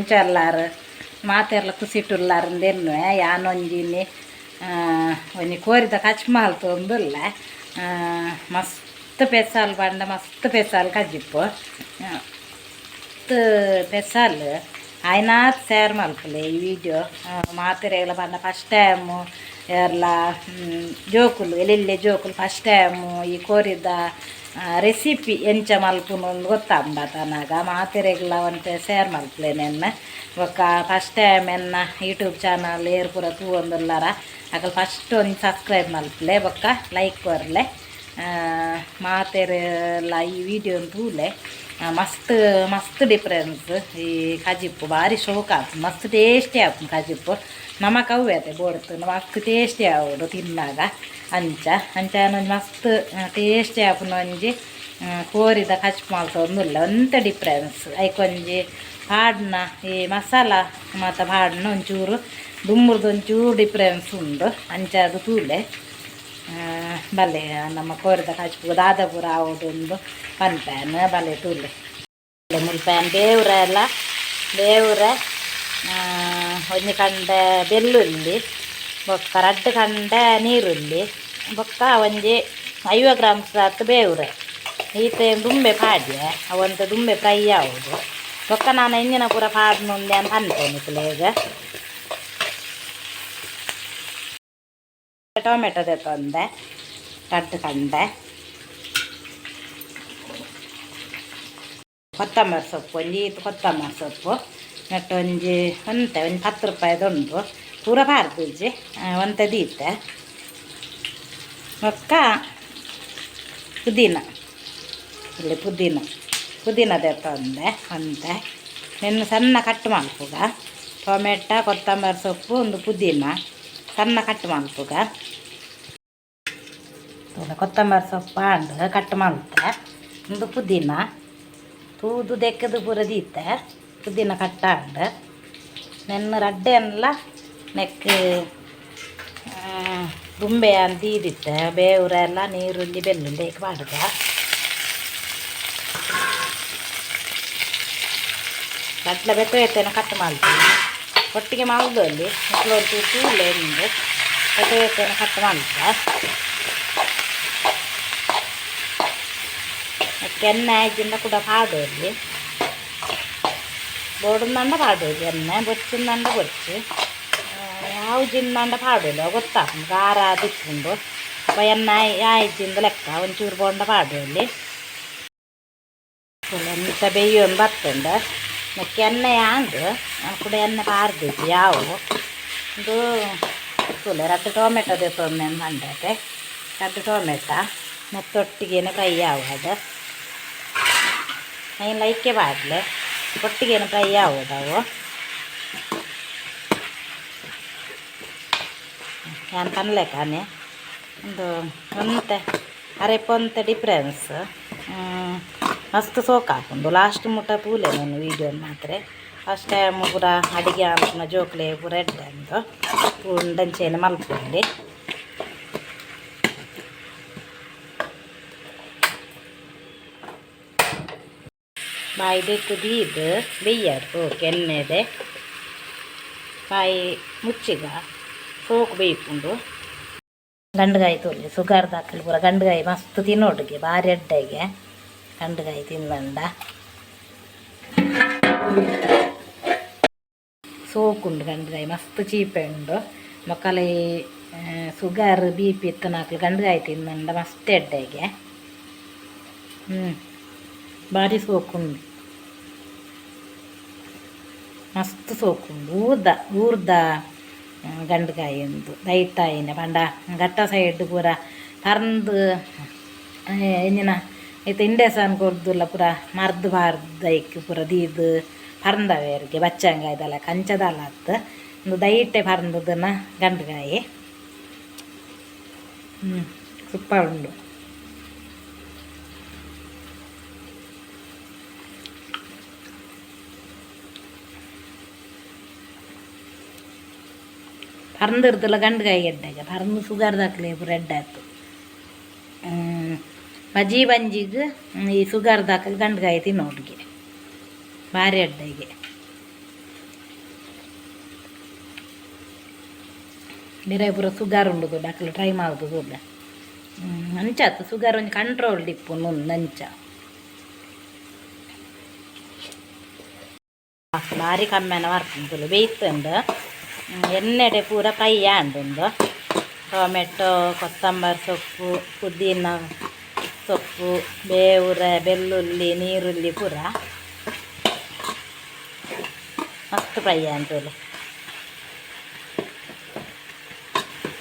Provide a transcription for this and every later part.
ಎಂಚಲ್ಲಾರು ಮಾತೆರ್ಲ ಖುಷಿಟುಲ್ಲಾರ್ ಅಂದೆನ್ನುವೆ. ಯಾನೊಂಜಿನಿ ಒಂಜಿ ಕೋರಿದ ಕಚ್ ಮಲ್ತೊಂದುಲ್ಲೆ. ಮಸ್ತ್ ಪೆಸಾಲ್ ಪಂಡ ಮಸ್ತ್ ಪೆಸಾಲ್ ಕಜಿಪ್ಪು ಮಸ್ತ್ ಪೆಸಾಲ್ ಆಯ್ನಾತ್ ಶೇರ್ ಮಲ್ಪುಲೆ ಈ ವಿಡಿಯೋ ಮಾತೆರೆಗ್ಲ. ಪಂಡ ಫಸ್ಟ್ ಟೈಮು ಏರ್ಲ ಜೋಕುಲು, ಎಲ್ಲೆಲ್ಲೆ ಜೋಕುಲು ಫಸ್ಟ್ ಟೈಮು ಈ ಕೋರಿದ ರೆಸಿಪಿ ಎಂಚ ಮಲ್ಪುನು ಗೊತ್ತಾಂಬತನಾಗ ಮಾತೆರೆಗ್ಲ ಒಂತೆ ಶೇರ್ ಮಲ್ಪುಲೆ ನೆನ್ನ. ಬೊಕ್ಕ ಫಸ್ಟ್ ಟೈಮ್ ಎನ್ನ ಯೂಟ್ಯೂಬ್ ಚಾನಲ್ ಏರ್ ಪೂರ ತೂವೊಂದುಲ್ಲಾರ ಅಕಲ್ ಫಸ್ಟ್ ಒಂಜಿ ಸಬ್ಸ್ಕ್ರೈಬ್ ಮಲ್ಪುಲೆ, ಬೊಕ್ಕ ಲೈಕ್ ಕೊರ್ಲೆ. ಮಾತೆರೆಲ ಈ ವಿಡಿಯೋನ್ ತೂಲೆ. ಮಸ್ತ್ ಮಸ್ತ್ ಡಿಫ್ರೆನ್ಸ್ ಈ ಕಜಿಪ್ಪು ಭಾರಿ ಶೋಕ್ ಆಪುಂಡು, ಮಸ್ತ್ ಟೇಸ್ಟಿ ಆಪುಂಡು ಕಜಿಪ್ಪು. ನಮಕ್ ಅವ್ವೆ ಅತೆ ಬೋಡ್ತು, ಮಸ್ತ್ ಟೇಸ್ಟಿ ಆವೊಡು ತಿನ್ನಾಗ. ಅಂಚ ಅಂಚ ಒಂಜಿ ಮಸ್ತ್ ಟೇಸ್ಟಿ ಆಪುನ ಒಂಜಿ ಕೋರಿದ ಕಜಿಪು ಮಲ್ತೊಂದುಲ್ಲೆ. ಒಂತೆ ಡಿಫ್ರೆನ್ಸ್ ಐಕೊಂಜಿ ಪಾಡ್ನ ಈ ಮಸಾಲ ಮಾತ ಪಾಡ್ನ ಒಂಚೂರು ದುಂಬುರ್ದು ಒಂಚೂರು ಡಿಫ್ರೆನ್ಸ್ ಉಂಡು. ಅಂಚ ಅದು ತೂಲೆ. ಬಲ್ಲೆ, ನಮ್ಮ ಕೋರಿದ ಕಜಿಪು ದಾದ ಪೂರ ಆವೊಡುಂದು ಪನ್ಪೇನ್, ಬಲ್ಲೆ ತೂಲೆ. ಮುಲ್ಪ ಬೇವುರ ಎಲ್ಲ ಬೇವುರ, ಒಂಜಿ ಕಂಡೆ ಬೆಳ್ಳುಳ್ಳಿ, ಬೊಕ್ಕ ರಡ್ಡ್ ಕಂಡೆ ನೀರುಳ್ಳಿ, ಬೊಕ್ಕ ಒಂಜಿ 50 ಗ್ರಾಮ್ಸ್ ಆತ್ ಬೇವುರೆ. ಈತೆ ದುಂಬೆ ಪಾಡ್ಯೆ, ಅವಂತೆ ದುಂಬೆ ಫ್ರೈ ಆವೊಡು. ಬೊಕ್ಕ ನಾನು ಇಂಜಿನ ಪೂರ ಪಾಡ್ನುಂದು ಯಾನ್ ಪನ್ಪೆ ನಿಕುಲೆಗ್. ಟೊಮೆಟೊ ದೆತ್ತೊಂದೆ ರಡ್ಡ್ ಕಂಡೆ. ಕೊತ್ತಂಬರಿ ಸೊಪ್ಪು ಒಂಜಿ ಈತ್ ಕೊತ್ತಂಬರಿ ಸೊಪ್ಪು ನೆಟ್ಟ್ ಒಂಜಿ ಒಂತೆ ಒಂಜಿ 10 ರೂಪಾಯಿದ ಉಂಡು. ಪೂರ ಪಾಡ್ದಿಜ್ಜಿ, ಒಂತೆ ದೀತೆ. ಬೊಕ್ಕ ಪುದೀನ ಇಲ್ಲಿ ಪುದೀನ ಪುದೀನ ದೆತ್ತೊಂದೆ ಒಂತೆ. ನೆನ್ನ್ ಸಣ್ಣ ಕಟ್ ಮಲ್ಪುಗ. ಟೊಮೆಟೊ, ಕೊತ್ತಂಬರಿ ಸೊಪ್ಪು, ಒಂದು ಪುದೀನ ಸಣ್ಣ ಕಟ್ ಮಲ್ಪುಗ. ತೂಲ, ಕೊತ್ತಂಬರಿ ಸೊಪ್ಪು ಆಂಡ್, ಕಟ್ ಮಲ್ತೆ. ಉಂದು ಪುದೀನ ತೂದು ದೆಕ್ಕದು ಪೂರ ದೀತೆ. ಪುದೀನ ಕಟ್ಟಾಂಡ್. ನೆನ್ನ್ ರಡ್ಡೆನ್ಲ ನೆಕ್ಕ್ ದುಂಬೆ ಯಾನ್ ದೀದಿತ್ತೆ, ಬೇವುರ ಎಲ್ಲ, ನೀರುಳ್ಳಿ, ಬೆಳ್ಳುಳ್ಳಿ ಐಕ್ ಪಾಡುಗ. ರಡ್ಲ ಬೇತೆ ಬೇತೆನ ಕಟ್ ಮಲ್ಪುನಿ, ಒಟ್ಟಿಗೆ ಮಲ್ದೊಲಿ. ನಿಕುಲು ಒಂಚೂರು ತೂಲೆ ಉಂದು ಬೇತೆ ಬೇತೆನ ಕಟ್ ಮಲ್ತೆ. ನೆಕ್ಕ್ ಎಣ್ಣೆ ಆಯ್ಜಿಂಡ ಕುಡ ಪಾಡೊಲಿ. ಬೋಡುಂದಂಡ ಪಾಡೊಲಿ ಎಣ್ಣೆ, ಬೊರ್ಚುಂದಂಡ ಬೊರ್ಚಿ, ಯಾವುಜಿಂದಂಡ ಪಾಡೊಲಿ. ಅವು ಗೊತ್ತಾಪುಂಡು ಖಾರ ಆದಿಪ್ಪುಂಡು. ಅಪ್ಪ ಎಣ್ಣೆ ಆಯ್ಜಿಂದ ಲೆಕ್ಕ ಒಂಚೂರು ಬೋಂಡ ಪಾಡೊಲಿ. ಎಂತ ಬೇಯೊಂದು ಬತ್ತುಂಡು. ನೆಕ್ಕ್ ಎಣ್ಣೆ ಆಂಡ್, ಯಾನ್ ಕುಡ ಎಣ್ಣೆ ಪಾಡ್ದಿಜ್ಜಿ ಯಾವು. ಉಂದು ತೂಲೆ, ರಡ್ಡ್ ಟೊಮೆಟೊ ದೆತ್ತೊಂದು ಪಂಡತೆ, ರಡ್ಡ್ ಟೊಮೆಟೊ ನೆತ್ತೊಟ್ಟಿಗೆನೆ ಫ್ರೈ ಆವಡ್. ಐನ್ ಲೈಕೆ ಪಾಡ್ಲೆ, ಒಟ್ಟಿಗೆನೆ ಫ್ರೈ ಆವೊಡು ಅವು. ಯಾನ್ ಪನ್ಲೆಕಾನೆ ಉಂದು ಒಂತೆ ಅರೆಪು ಒಂತೆ ಡಿಫ್ರೆನ್ಸ್. ಮಸ್ತ್ ಸೋಕ್ ಆಪುಂಡು. ಲಾಸ್ಟ್ ಮುಟ್ಟ ತೂಲೆ ನಾನು ವೀಡಿಯೋನ್ ಮಾತ್ರ. ಫಸ್ಟ್ ಟೈಮ್ ಪೂರ ಅಡಿಗೆ ಮಲ್ಪುನ ಜೋಕ್ಲೆ ಪೂರ ಎಡ್ಡೆ ಉಂದು ಉಂಡಂಚೆನೆ ಮಲ್ಪೊಲಿ. ಬಾಯಿ ದೆತ್ತ್ ದೀದ್ ಬೆಯ್ಯಡ್ ಸೋಕು ಎಣ್ಣೆಡೆ. ಬಾಯಿ ಮುಚ್ಚಿಗ, ಸೋಕು ಬೇಯ್ಪುಂಡು. ಗಂಡುಗಾಯಿ ತೂಲೆ, ಸುಗರ್ದಕುಲು ಪೂರ ಗಂಡುಗಾಯಿ ಮಸ್ತ್ ತಿನ್ನೊಡುಗೆ, ಬಾರಿ ಎಡ್ಡೆಗೆ ಗಂಡುಗಾಯಿ ತಿಂದಂಡ. ಸೋಕುಂಡು ಗಂಡುಗಾಯಿ, ಮಸ್ತ್ ಚೀಪೆ ಉಂಡು. ಬೊಕ್ಕಲ ಸುಗರ್ ಬಿಪಿ ಇತ್ತನಾಕ್ಲು ಗಂಡುಗಾಯಿ ತಿಂದಂಡ ಮಸ್ತ್ ಎಡ್ಡೆಗೆ. ಬಾರಿ ಸೋಕುಂಡು, ಮಸ್ತ್ ಸೋಕುಂಡು. ಊರ್ದ ಊರ್ದ ಗಂಡುಗಾಯಿ ಉಂದು, ದೈತಾಯಿನ. ಪಂಡ ಘಟ್ಟ ಸೈಡ್ ಪೂರ ಪರ್ಂದ್ ಎಂಜಿನ ಇತ್ತೆ ಇಂಡೆಸನ್ ಕೊರ್ದುಲ್ಲ, ಪೂರ ಮರ್ದ್ ಪಾರ್ದ್ ಐಕ್ ಪೂರ ದೀದ್ ಪರ್ಂದವೇರ್ಗೆ ಬಚ್ಚಂಗಾಯ್ದಲ್ಲ ಕಂಚದಲ್ಲ ಅತ್ತು. ಉಂದು ದೈಟೆ ಪರ್ಂದದನ ಗಂಡುಗಾಯಿ. ಸೂಪರ್ ಉಂಡು. ಪರ್ಂದಿರ್ದಲ್ಲ ಗಂಡುಗಾಯಿ ಎಡ್ಡೆಗೆ. ಪರ್ಂದ್ ಸುಗರ್ದಕ್ಲೆ ಪೂರ ಎಡ್ಡೆ ಆತು. ಬಜಿ ಬಂಜಿಗ್ ಈ ಸುಗರ್ದಕ್ಲು ಗಂಡುಗಾಯಿ ತಿನ್ನೋಡ್ಗೆ ಭಾರಿ ಎಡ್ಡೆಗೆ. ನಿರೆ ಪೂರ ಸುಗರ್ ಉಂಡು ಅಕ್ಲು ಟ್ರೈ ಮಲ್ತು ತೂಲೆ. ಅಂಚಾತ್ ಸುಗರ್ ಒಂಜಿ ಕಂಟ್ರೋಲ್ ಇಪ್ಪುನು ಅಂಚ. ಬಾರಿ ಕಮ್ಮೆನ ಬರ್ಪುಂಡು ತೂಲೆ ಬೇಯ್ತುಂಡು. ಎಣ್ಣೆಡೆ ಪೂರ ಫ್ರೈ ಆಂಡುಂದು. ಟೊಮೆಟೊ, ಕೊತ್ತಂಬರಿ ಸೊಪ್ಪು, ಪುದೀನ ಸೊಪ್ಪು, ಬೇವುರೆ, ಬೆಳ್ಳುಳ್ಳಿ, ನೀರುಳ್ಳಿ ಪೂರ ಮಸ್ತ್ ಫ್ರೈ ಆಂಡ್ ತೂಲೆ.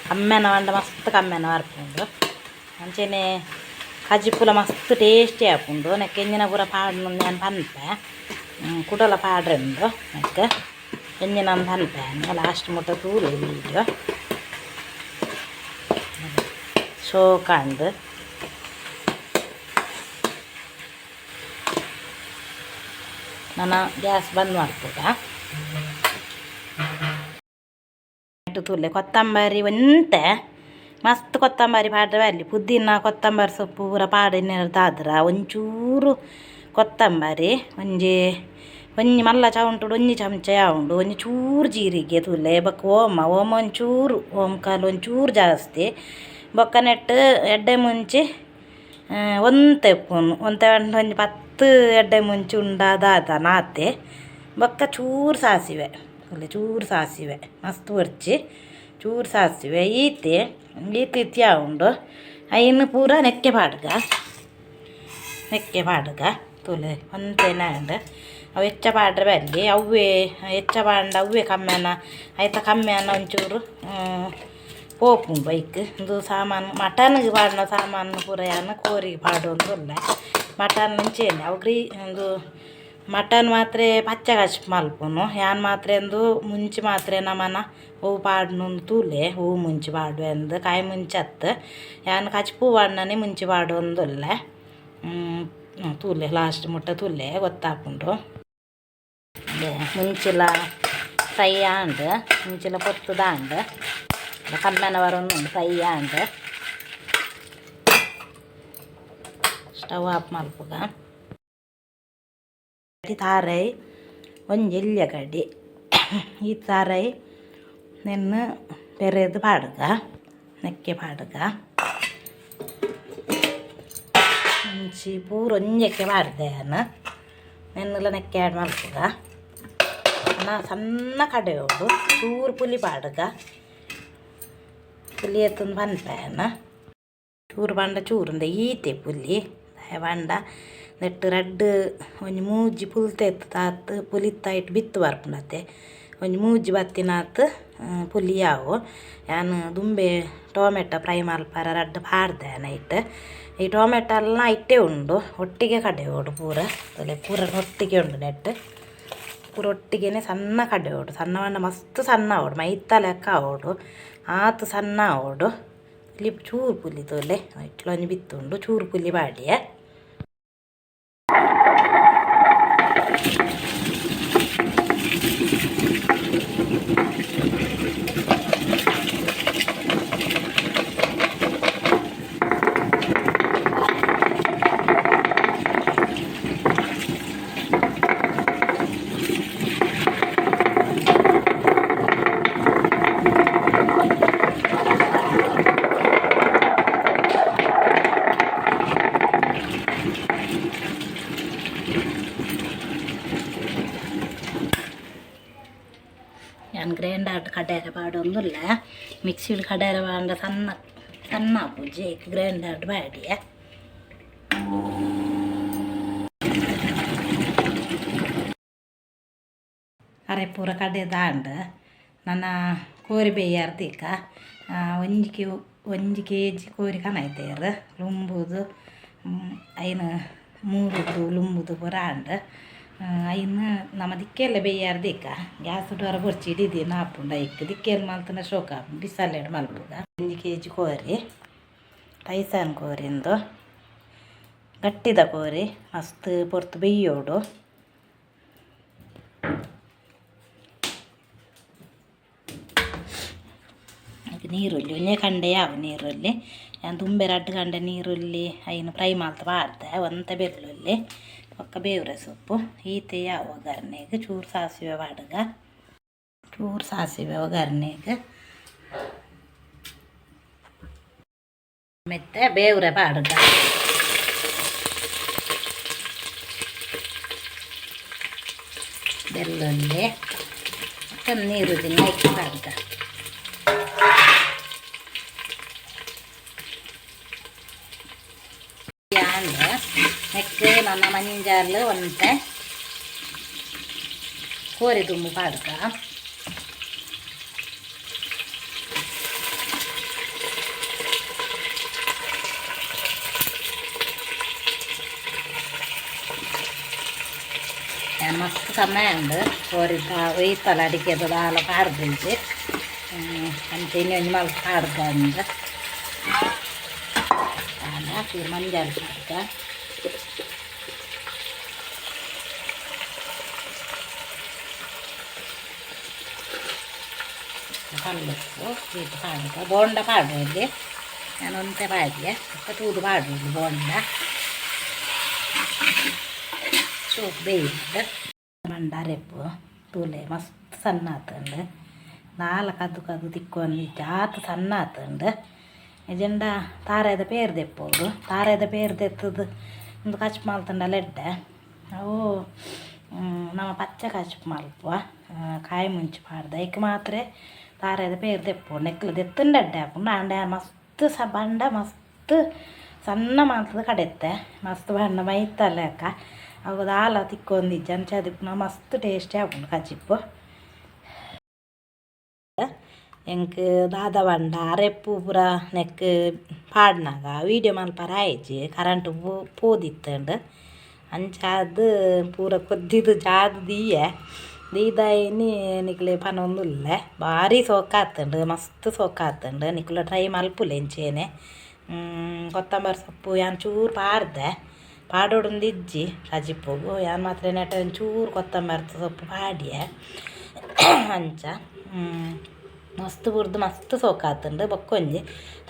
ಕಮ್ಮೆನ ಪಂಡ ಮಸ್ತ್ ಕಮ್ಮೆನ ಬರ್ಪುಂಡು. ಅಂಚೆನೆ ಕಜಿಪುಲ ಮಸ್ತ್ ಟೇಸ್ಟಿ ಆಪುಂಡು. ನೆಕ್ಕ್ ಎಂಜಿನ ಪೂರ ಪಾಡ್ನು ಯಾನ್ ಪನ್ಪೆ. ಕುಡಲ ಪಾಡ್ರೆ ಉಂಡು ನೆಕ್ಕ್ ಎಂಜಿನ ಪನ್ಪೆ ಲಾಸ್ಟ್ ಮುಟ್ಟ ತೂಲೆ ವೀಡಿಯೋ. ಶೋಕಾಂಡ್. ನನ ಗ್ಯಾಸ್ ಬಂದ್ ಮಲ್ಪುಗ. ತೂಲೆ ಕೊತ್ತಂಬರಿ ಒಂತೆ ಮಸ್ತ್ ಕೊತ್ತಂಬರಿ ಪಾಡ್ರೆ ಬಲ್ಲಿ. ಪುದೀನ ಕೊತ್ತಂಬರಿ ಸೊಪ್ಪು ಪೂರ ಪಾಡಿನೆರ್ದಾದ್ರ ಒಂಚೂರು ಕೊತ್ತಂಬರಿ ಒಂಜಿ ಒಂಜಿ ಮಲ್ಲ ಚೌಂಟುಡು ಒಂಜಿ ಚಮಚ ಉಂಡು. ಒಂಜಿ ಚೂರು ಜೀರಿಗೆ ತೂಲೆ. ಬೊಕ್ಕ ಓಮ ಓಮ ಒಂಚೂರು ಓಂಕಾಲು ಒಂಚೂರು ಜಾಸ್ತಿ. ಬೊಕ್ಕ ನೆಟ್ ಎಡ್ಡೆ ಮುಂಚಿ ಒಂತೆ ಉಪ್ಪುನು ಒಂತೆ ಒಂಜಿ 10 ಎಡ್ಡೆ ಮುಂಚಿ ಉಂಡಾದಾದ ನಾತೆ. ಬೊಕ್ಕ ಚೂರು ಸಾಸಿವೆ ತೂಲೆ ಚೂರು ಸಾಸಿವೆ ಮಸ್ತ್ ಬೊರ್ಚಿ ಚೂರು ಸಾಸಿವೆ ಈತೆ ಈತ್ ಇತ್ಯ ಉಂಡು. ಐನ್ ಪೂರ ನೆಕ್ಕೆ ಪಾಡ್ಗ ನೆಕ್ಕೆ ಪಾಡ್ಗ ತೂಲೆ ಒಂತೆನ ಆಂಡ್. ಅವು ಹೆಚ್ಚ ಪಾಡ್ರೆ ಬಲ್ಲಿ. ಅವ್ವೇ ಹೆಚ್ಚ ಪಾಂಡ ಅವ್ವೇ ಕಮ್ಮೆನ ಐತ ಕಮ್ಮೆನ ಒಂಚೂರು ಪೋಪುಂಡು ಐಕ್. ಉಂದು ಸಾಮಾನು ಮಟನ್ಗೆ ಪಾಡುನ ಸಾಮಾನು ಪೂರ ಯಾನ್ ಕೋರಿಗೆ ಪಾಡೊಂದುಲ್ಲೆ. ಮಟನ್ ಅಂಚೆನೆ ಅವು ಗ್ರೀ ಉಂದು ಮಟನ್ ಮಾತ್ರ ಪಚ್ಚೆ ಕಜಿಪು ಮಲ್ಪುನು. ಯಾನ್ ಮಾತ್ರ ಉಂದು ಮುಂಚಿ ಮಾತ್ರ ನಮನ ಒವು ಪಾಡುನು ತೂಲೆ. ಹೂ ಮುಂಚಿ ಪಾಡುವೆ ಅಂದ್ ಕಾಯಿ ಮುಂಚಿ ಅತ್ತ್. ಯಾನ್ ಕಜಿಪು ಪಾಡ್ನನೆ ಮುಂಚಿ ಪಾಡೊಂದುಲ್ಲೆ. ತೂಲೆ ಲಾಸ್ಟ್ ಮುಟ್ಟ ತೂಲೆ ಗೊತ್ತಾಪುಂಡು. ಮುಂಚಿಲ ಫ್ರೈ ಆಂಡ್. ಮುಂಚಿಲ ಪೊತ್ತುದಾಂಡ್. ಕಮ್ಮೆನ ಬರೊಂದುಂಡು ಫ್ರೈ ಆಂಡ್. ಸ್ಟವ್ ಆಫ್ ಮಲ್ಪುಗ. ತಾರೈ ಒಂಜಿ ಎಲ್ಯ ಕಡ್ಡಿ ಈ ತಾರೈ ನೆನ್ನೆ ಪೆರೆದು ಪಾಡ್ಗ ನೆಕ್ಕೆ ಪಾಡ್ಗ. ಮುಂಚಿ ಪೂರ ಒಂಜಕ್ಕೆ ಪಾಡ್ದೆ ಯಾನ್. ನೆನ್ನೆಲ ನೆಕ್ಕೆ ಆ್ಯಡ್ ಮಲ್ಪುಗ. ಸಣ್ಣ ಕಡೆಯೋಡು ಚೂರು ಪುಲಿ ಪಾಡ್ಗ. ಪುಲಿ ಎತ್ತೊಂದು ಪನ್ಪೆ ಯಾನ್. ಚೂರು ಪಂಡ ಚೂರು ಉಂದೆ ಈತೆ ಪುಲಿ ಪಂಡ ನೆಟ್ ರಡ್ಡ್ ಒಂಜಿ ಮೂಜಿ ಪುಲ್ತ ತಾತ್ ಪುಲಿತ್ತ ಐಟ್ ಬಿತ್ತ್ ಬರ್ಪುಂಡತೆ. ಒಂಜಿ ಮೂಜಿ ಬತ್ತಿನಾತ್ ಪುಲಿ ಆವು. ಯಾನ್ ದುಂಬೆ ಟೊಮೆಟೊ ಫ್ರೈ ಮಲ್ಪರ ರಡ್ಡ್ ಪಾಡ್ದೆ ಯಾನ್ ಐಟ್. ಈ ಟೊಮೆಟೊ ಎಲ್ಲ ಐಟೇ ಉಂಡು. ಒಟ್ಟಿಗೆ ಕಡೆಯೋಡು ಪೂರ ಪೂರ ಒಟ್ಟಿಗೆ ಉಂಡು ನೆಟ್. ಪೂರ ಒಟ್ಟಿಗೆನೆ ಸಣ್ಣ ಕಡೆಯೋಡು. ಸಣ್ಣ ಪಂಡ ಮಸ್ತ್ ಸಣ್ಣ ಆವೊಡು ಮೈತ ಲೆಕ್ಕ ಆವೊಡು ಆತ್ ಸಣ್ಣ ಆವೊಡು. ಪುಲಿ ಚೂರು ಪುಲಿ ತೂಲೆ ಐಟ್ಲ ಒಂಜಿ ಬಿತ್ತುಂಡು ಚೂರು ಪುಲಿ ಪಾಡಿಯೆ. ಯಾನ್ ಗ್ರೈಂಡರ್ ಕಡೆರೆ ಪಾಡೊಂದುಲ್ಲೆ. ಮಿಕ್ಸಿಡ್ ಕಡೆರೆ ಪಾಂಡ ಸಣ್ಣ ಸಣ್ಣ ಆಪುಜಿ ಐಕ್ ಗ್ರೈಂಡರ್ ಪಾಡಿಯೆ. ಅರೆ ಪೂರ ಕಡೆದಾಂಡ್. ನನ ಕೋರಿ ಬೇಯಾರ್ ದೀಕ. ಒಂಜಿ ಕೆಜಿ ಕೋರಿ ಕನೈತೆರ್ ಲುಂಬುದು ಐನ್ ಮೂರುದು ಲುಂಬುದು ಪೂರ ಆಂಡ್. ಐನ್ ನಮ ದಿಕ್ಕೆಲ್ಲ ಬೇಯಾರ್ ದೀಕ. ಗ್ಯಾಸ್ ಹೊರ ಬೊರ್ಚಿ ಇಡೀ ದಿನ ಆಪುಂಡು ಐಕ್. ದಿಕ್ಕೆಲ್ ಮಲ್ತ್ಂಡ ಶೋಕ ಆಪುಂಡು ಬಿಸಲೆಡ್ ಮಲ್ಪುಗ. ಒಂಜಿ ಕೆಜಿ ಕೋರಿ ಟೈಸನ್ ಕೋರಿ ಉಂದು. ಗಟ್ಟಿದ ಕೋರಿ ಮಸ್ತ್ ಪೊರ್ತು ಬೇಯೋಡು. ನೀರುಳ್ಳಿ ಒಂಜೇ ಕಂಡೆ ಯಾವು ನೀರುಳ್ಳಿ. ಯಾನ್ ದುಂಬೆ ರಡ್ಡ್ ಕಂಡೆ ನೀರುಳ್ಳಿ ಐನ್ ಫ್ರೈ ಮಲ್ತ್ ಪಾಡ್ದೆ. ಒಂತೆ ಬೆಳ್ಳುಳ್ಳಿ ಬೊಕ್ಕ ಬೇವುರೆ ಸೊಪ್ಪು ಈತೆ ಯಾವು ಒಗ್ಗರಣೆಗ್. ಚೂರು ಸಾಸಿವೆ ಪಾಡ್ಗ. ಚೂರು ಸಾಸಿವೆ ಒಗ್ಗರಣೆಗ್. ಮೆತ್ತೆ ಬೇವುರೆ ಪಾಡುಗ. ಬೆಳ್ಳುಳ್ಳಿ ಮತ್ತೆ ನೀರು ತಿನ್ನ ಪಾಡುಗ. ಆಂಡ್ ನೆಕ್ ನನ್ನ ಮಂಜಾಲ್ ಒಂತೆ ಕೋರಿ ದುಂಬು ಪಾಡುಗ. ಮಸ್ತ್ ಸಮಯ ಉಂಡು ಕೋರಿ ಒಯ್ತಲ್ಲ ಅಡಿಗೆದ ದಾಲ ಪಾಡ್ದಿಜ್ಜಿ. ಅಂಚ ಇನ್ನೊಂಜಿ ಮಲ್ತ್ ಪಾಡ್ದ ಅಂದ್ ಆಂಡ ಚೂರು ಮಂಜಾಲ್ ಪಾಡ್ದ. ಕಲ್ಲುಪ್ಪು ಈತ್ ಪಾಡುಗ. ಬೋಂಡ ಪಾಡೊಲಿ, ಯಾನ್ ಒಂತೆ ಪಾಡ್ಯೆ, ಬೊಕ್ಕ ತೂದು ಪಾಡೊಲಿ. ಬೋಂಡ ಸೋಕು ಬೇಯ್ದು ಮಂಡ ಅರೆಪು ತೂಲೆ ಮಸ್ತ್ ಸಣ್ಣ ಆತುಂಡು. ದಾಲ ಕದ್ದು ಕದ್ದು ತಿಕ್ಕೊಂದಿಜ್ಜಿ, ಆತ್ ಸಣ್ಣ ಆತುಂಡು. ಇಜ್ಜಿಂಡ ತಾರಾಯ್ದ ಪೇರ್ ದೆಪ್ಪೊಡು. ತಾರಾಯ್ದ ಪೇರ್ ದೆತ್ತುದು ಉಂದು ಕಚಿಪು ಮಲ್ತುಂಡಲ ಎಡ್ಡೆ. ಅವು ನಮ ಪಚ್ಚೆ ಕಚಿಪು ಮಲ್ಪುವ, ಕಾಯಿ ಮುಂಚಿ ಪಾಡ್ದ್. ಐಕ್ ಮಾತ್ರ ತಾರಾಯ್ದ ಪೇರ್ ದೆಪ್ಪೊಡು. ನೆಕ್ಕ್ ದೆತ್ತುಂಡ ಎಡ್ಡೆ ಆಪುಂಡು. ಆಂಡ ಯಾನ್ ಮಸ್ತ್ ಸ ಪಂಡ ಮಸ್ತ್ ಸಣ್ಣ ಮಲ್ತುದು ಕಡೆತ್ತೆ. ಮಸ್ತ್ ಪಂಡ ಮೈತ ಲೆಕ. ಅವು ದಾಲ ತಿಕ್ಕೊಂದಿಜ್ಜಿ, ಅಂಚಾದ್ ಇಪ್ಪುನ ಮಸ್ತ್ ಟೇಸ್ಟಿ ಆಪುಂಡು ಕಜಿಪು. ಎಂಕ್ ದಾದ ಪಂಡ ಅರೆಪು ಪೂರ ನೆಕ್ಕ್ ಪಾಡ್ನಗ ವೀಡಿಯೋ ಮಲ್ಪರೆ ಆಯಿಜಿ. ಕರೆಂಟ್ ಪೋದಿತ್ತುಂಡು. ಅಂಚಾದ್ ಪೂರ ಕೊದ್ದಿದ್ ಜಾದ್ ದೀಯೆ ದೀದಾಯಿನಿ ನಿಕ್ಲೆ ಪನೊಂದುಲ್ಲೆ. ಬಾರಿ ಸೋಕಾತುಂಡು, ಮಸ್ತ್ ಸೋಕಾತುಂಡು. ನಿಕುಲು ಟ್ರೈ ಮಲ್ಪುಲೆ ಇಂಚೆನೆ. ಕೊತ್ತಂಬರಿ ಸೊಪ್ಪು ಯಾನ್ ಚೂರು ಪಾಡ್ದೆ, ಪಾಡೊಡುಂದು ಇಜ್ಜಿ ಕಜಿಪುಗು. ಯಾನ್ ಮಾತ್ರ ನೆಟ ಒಂಚೂರು ಕೊತ್ತಂಬರಿ ಸೊಪ್ಪು ಪಾಡ್ಯೆ. ಅಂಚ ಮಸ್ತ್ ಬುಡ್ದು ಮಸ್ತ್ ಸೋಕಾತುಂಡು. ಬೊಕ್ಕೊಂಜಿ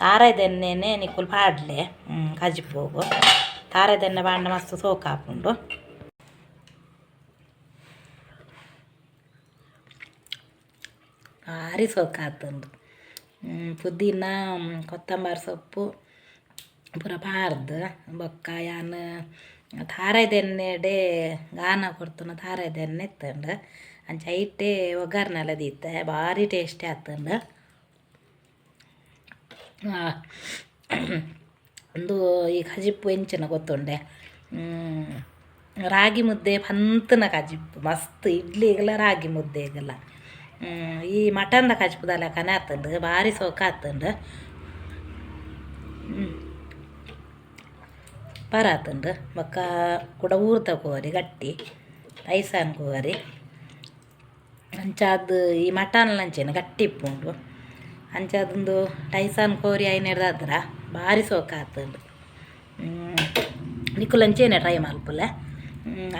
ತಾರಾಯ್ದ ಎಣ್ಣೆನೆ ನಿಕುಲು ಪಾಡ್ಲೆ ಕಜಿಪುಗು. ತಾರಾಯ್ದ ಎಣ್ಣೆ ಪಾಡ್ಂಡ ಮಸ್ತ್ ಸೋಕಾಪುಂಡು. ಬಾರಿ ಸೋಕಾತುಂಡು. ಪುದೀನ, ಕೊತ್ತಂಬರಿ ಸೊಪ್ಪು ಪೂರ ಪಾಡ್ದ್ ಬೊಕ್ಕ ಯಾನ್ ತಾರಾಯ್ದ ಎಣ್ಣೆಡೆ ಗಾನ ಕೊರ್ತುನ ತಾರಾಯ್ದ ಎಣ್ಣೆ ಇತ್ತುಂಡು. ಅಂಚ ಐಟೇ ಒಗ್ಗರ್ನೆಲ ದೀತೆ. ಬಾರಿ ಟೇಸ್ಟಿ ಆತುಂಡು. ಉಂದು ಈ ಕಜಿಪು ಎಂಚಿನ ಗೊತ್ತುಂಡೆ? ರಾಗಿ ಮುದ್ದೆ ಪಂತುನ ಕಜಿಪು ಮಸ್ತ್, ಇಡ್ಲಿಗ್ಲ ರಾಗಿ ಮುದ್ದೆಗ್ಲ. ಈ ಮಟನ್ದ ಕಜಿಪುದ ಲೆಕ್ಕನೆ ಆತುಂಡು. ಬಾರಿ ಸೋಕಾತುಂಡು, ಸೂಪರ್ ಆತುಂಡು. ಬೊಕ್ಕ ಕುಡ ಊರ್ದ ಕೋರಿ ಗಟ್ಟಿ ಟೈಸನ್ ಕೋರಿ. ಅಂಚಾದ್ ಈ ಮಟನ್ ಅಂಚೆನೆ ಗಟ್ಟಿ ಇಪ್ಪುಂಡು. ಅಂಚಾದ್ ಉಂದು ಟೈಸನ್ ಕೋರಿ ಆಯಿನೆಡ್ದಾತ್ರ ಬಾರಿ ಸೋಕಾತುಂಡು. ನಿಕುಲು ಅಂಚೆನೆ ಟ್ರೈ ಮಲ್ಪುಲೆ.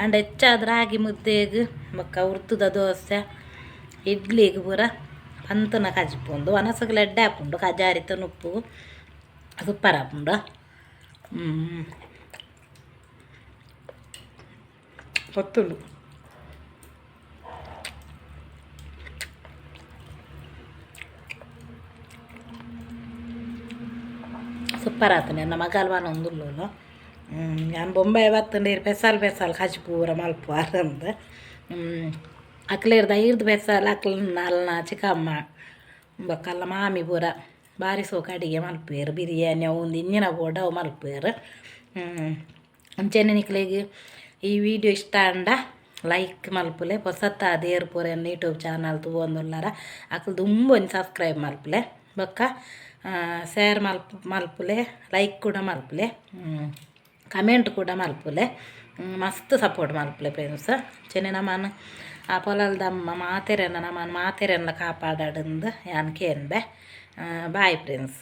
ಆಂಡ ಹೆಚ್ಚಾದ್ ರಾಗಿ ಮುದ್ದೆಗ್ ಬೊಕ್ಕ ಉರ್ದುದ ದೋಸೆ, ಇಡ್ಲಿಗ್ ಪೂರ ಪಂತುನ ಕಜಿಪು ಉಂದು. ವನಸುಗ್ಲ ಎಡ್ಡೆ ಆಪುಂಡು. ಕಜಾರಿತ ನುಪ್ಪು ಸೂಪರ್ ಆಪುಂಡು. ಗೊತ್ತುಂಡು. ಸೂಪರ್ ಆತುಂಡು. ಎನ್ನ ಮಗಲ್ ಪನೊಂದುಲ್ಲೊಲು, ಯಾನ್ ಬೊಂಬಾಯಿ ಬತ್ತುಂಡ ಇರ್ ಪೆಸಾಲ್ ಪೆಸಾಲ್ ಕಜಿಪು ಪೂರ ಮಲ್ಪುವರ್ ಅಂದ್. ಅಕ್ಲೆರ್ದ್ ಐರ್ದ್ ಪೆಸಾಲ್ ಅಕ್ಲ್ನ ಅಲ್ನ ಚಿಕ್ಕಮ್ಮ ಬೊಕ್ಕ ಅಲ್ಲ ಮಾಮಿ ಪೂರ ಬಾರಿ ಸೋಕು ಅಡಿಗೆ ಮಲ್ಪುವೆರ್. ಬಿರಿಯಾನಿ ಅವು ಉಂದು ಇಂಚಿನ ಬೋಡ ಅವು ಮಲ್ಪುವೆರ್. ಅಂಚನೆ ನಿಕ್ಲೆಗ್ ಈ ವಿಡಿಯೋ ಇಷ್ಟ ಆಂಡ ಲೈಕ್ ಮಲ್ಪುಲೆ. ಪೊಸತ್ತಾದ್ ಏರ್ ಪೂರ ಎನ್ನ ಯೂಟ್ಯೂಬ್ ಚಾನಲ್ ತೂವೊಂದುಲ್ಲರ ಅಕುಲು ದುಂಬು ಒಂಜಿ ಸಬ್ಸ್ಕ್ರೈಬ್ ಮಲ್ಪುಲೆ. ಬೊಕ್ಕ ಶೇರ್ ಮಲ್ಪುಲೆ, ಲೈಕ್ ಕೂಡ ಮಲ್ಪುಲೆ, ಕಮೆಂಟ್ ಕೂಡ ಮಲ್ಪುಲೆ, ಮಸ್ತ್ ಸಪೋರ್ಟ್ ಮಲ್ಪುಲೆ ಫ್ರೆಂಡ್ಸ್. ಅಂಚನೆ ನಮನ್ ಆ ಪೊಲಲ್ದಮ್ಮ ಮಾತೆರೆನ ನಮನ್ ಮಾತೆರೆನ್ಲ ಕಾಪಾಡಡ್ಂದ್ ಯಾನ್ ಕೇನ್ಬೆ. Bye friends.